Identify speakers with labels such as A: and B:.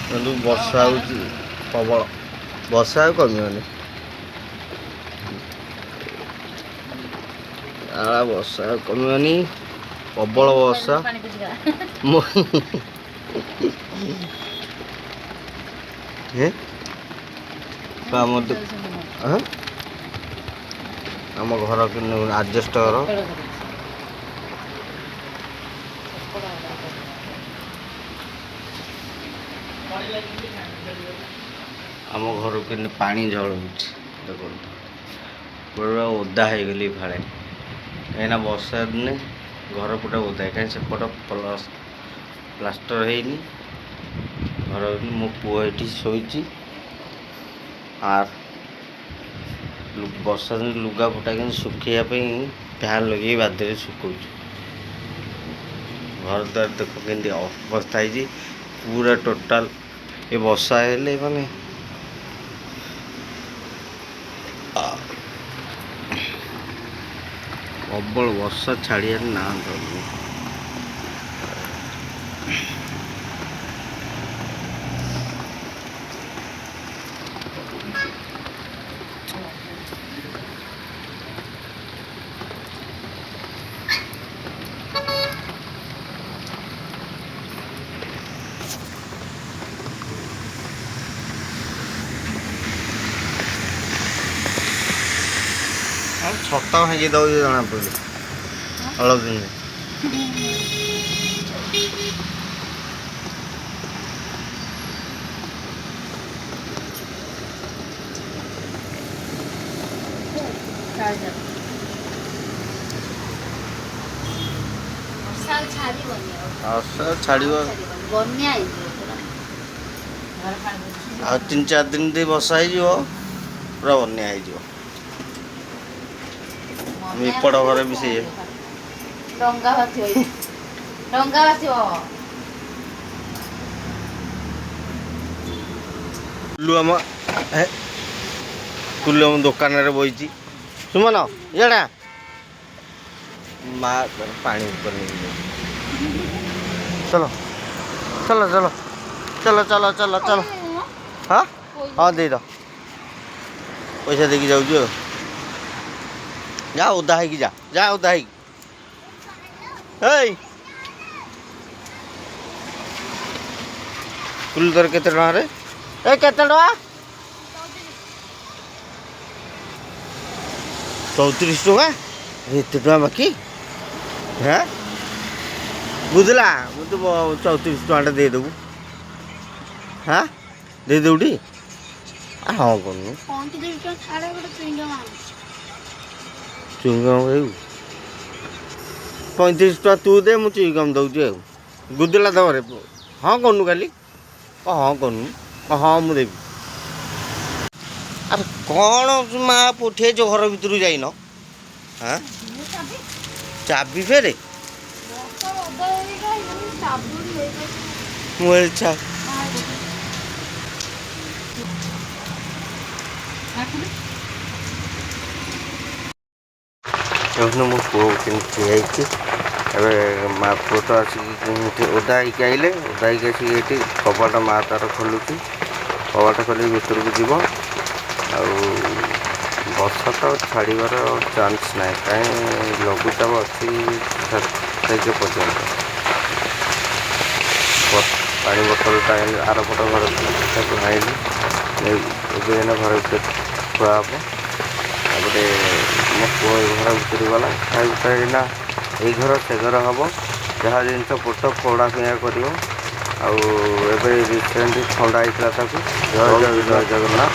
A: କିନ୍ତୁ ବର୍ଷା ହେଉଛି ପ୍ରବଳ ବର୍ଷା ଆଉ କମିବନି। ବର୍ଷା ଆଉ କମିବନି, ପ୍ରବଳ ବର୍ଷା। ମୁଁ ଆମ ଆମ ଘର ଆଜବେଷ୍ଟ ଘର। ଆମ ଘରକୁ କେମିତି ପାଣି ଝଳଉଛି ଦେଖନ୍ତୁ। ପୁରା ଓଦା ହେଇଗଲି ଫାଳେ, କାହିଁକିନା ବର୍ଷା ଦିନେ ଘର ପୁରା ଓଦା, କାହିଁ ସେପଟ ପ୍ଲାଷ୍ଟର ହେଇନି ଘର। ମୋ ପୁଅ ଏଠି ଶୋଇଛି। ଆର୍ ବର୍ଷା ଦିନେ ଲୁଗାପଟା କିନ୍ତୁ ଶୁଖେଇବା ପାଇଁ ଫ୍ୟାନ୍ ଲଗେଇ ବାଧ୍ୟରେ ଶୁଖଉଛୁ। ଘର ଦ୍ୱାର ଦେଖ କେମିତି ଅବସ୍ଥା ହେଇଛି ପୁରା ଟୋଟାଲ। ଏ ବର୍ଷା ହେଲେ ମାନେ ପ୍ରବଳ ବର୍ଷା ଛାଡ଼ିବାର ନାଁ ଧରୁନି। ଛତା ଭାଙ୍ଗି ଦେଉଛି ଜଣା ପଡ଼ୁଛି ଅଳପ ଦିନ। ଛାଡ଼ିବ ଆଉ 3-4 ଦିନ ଦେଇ ବର୍ଷା ହେଇଯିବ, ପୁରା ବନ୍ୟା ହେଇଯିବ। ଏପଟ ଘରେ ବି ସେଇଆ।
B: ଡଙ୍ଗା ଭାସିବ, ଡଙ୍ଗା ଭାସିବ।
A: କୁଲୁ ଆମ କୁଲୁ ଆମ ଦୋକାନରେ ବଇଛି। ସୁମନ ଇଆଡ଼ା ମା ପାଣି ଉପରେ ନେଇକି। ଚଲ ଚଲ ଚଲ ଚଲ ଚଲ ଚଲ ଚଲ। ହଁ ହଁ, ଦେଇଦ ପଇସା ଦେଇକି ଯାଉଛୁ ଆଉ। ଯା ଓଦା ହେଇକି ଯା, ଯା ଓଦା ହେଇକି। ଏଇ କୁଲୁ ତୋର କେତେ ଟଙ୍କାରେ? ଏ କେତେ ଟଙ୍କା? 34 ଟଙ୍କା। ଏତେ ଟଙ୍କା ବାକି? ହେ ବୁଝିଲା, ମୁଁ ତୁ 34 ଟଙ୍କାଟା ଦେଇଦେବୁ। ହଁ ଦେଇଦେବୁ ଟି। ହଁ କରୁନୁ ଚୁଇଙ୍ଗମ୍ ଖାଇବୁ? 35 ଟଙ୍କା ତୁ ଦେ, ମୁଁ ଚୁଇଙ୍ଗମ୍ ଦେଉଛି। ଆଉ ଗୁଦଲା ଦେବରେ। ହଁ କରୁନୁ ଖାଲି, ହଁ କରୁନୁ। ହଁ ମୁଁ ଦେବି। ଆରେ କ'ଣ ମା ପଠେଇଛ, ଘର ଭିତରକୁ ଯାଇନ? ହଁ ଚାବି ଫେରେ ମୁଁ ଦେଖନ୍ତୁ ମୋ ପୁଅ କେମିତି ଠିଆ ହେଇଛି। ଏବେ ମା ପୁଅ ତ ଆସିକି ଓଦା ହେଇକି ଆଇଲେ। ଓଦା ହେଇକି ଆସିକି ଏଠି କବାଟ ମା ତାର ଖୋଲୁଛି। କବାଟ ଖୋଲିକି ଭିତରକୁ ଯିବ। ଆଉ ବର୍ଷା ତ ଛାଡ଼ିବାର ଚାନ୍ସ ନାହିଁ, କାହିଁ ଲଘୁଚାପ ଅଛି 7 ତାରିଖ ପର୍ଯ୍ୟନ୍ତ। ପାଣି ବୋତଲଟା ଆଣିଲି ଆରପଟ ଘର, ତାକୁ ଆଣିଲି। ଏବେ ଏଇନା ଘର ଭିତରେ ଥୁଆ ହେବ। ତାପରେ ମୋ ପୁଅ ଏ ଘର ଭିତରକୁ ଗଲା, ଖାଇ ଏଇନା ଏଇ ଘର ସେ ଘର ହେବ, ଯାହା ଜିନିଷ ପୋଟ ଫୋଡ଼ା ଫିଙ୍ଗା କରିବ। ଆଉ ଏବେ ରିସେଣ୍ଟ ଥଣ୍ଡା ହେଇଥିଲା ତାକୁ। ଜୟ ଜୟ ଜୟ ଜଗନ୍ନାଥ।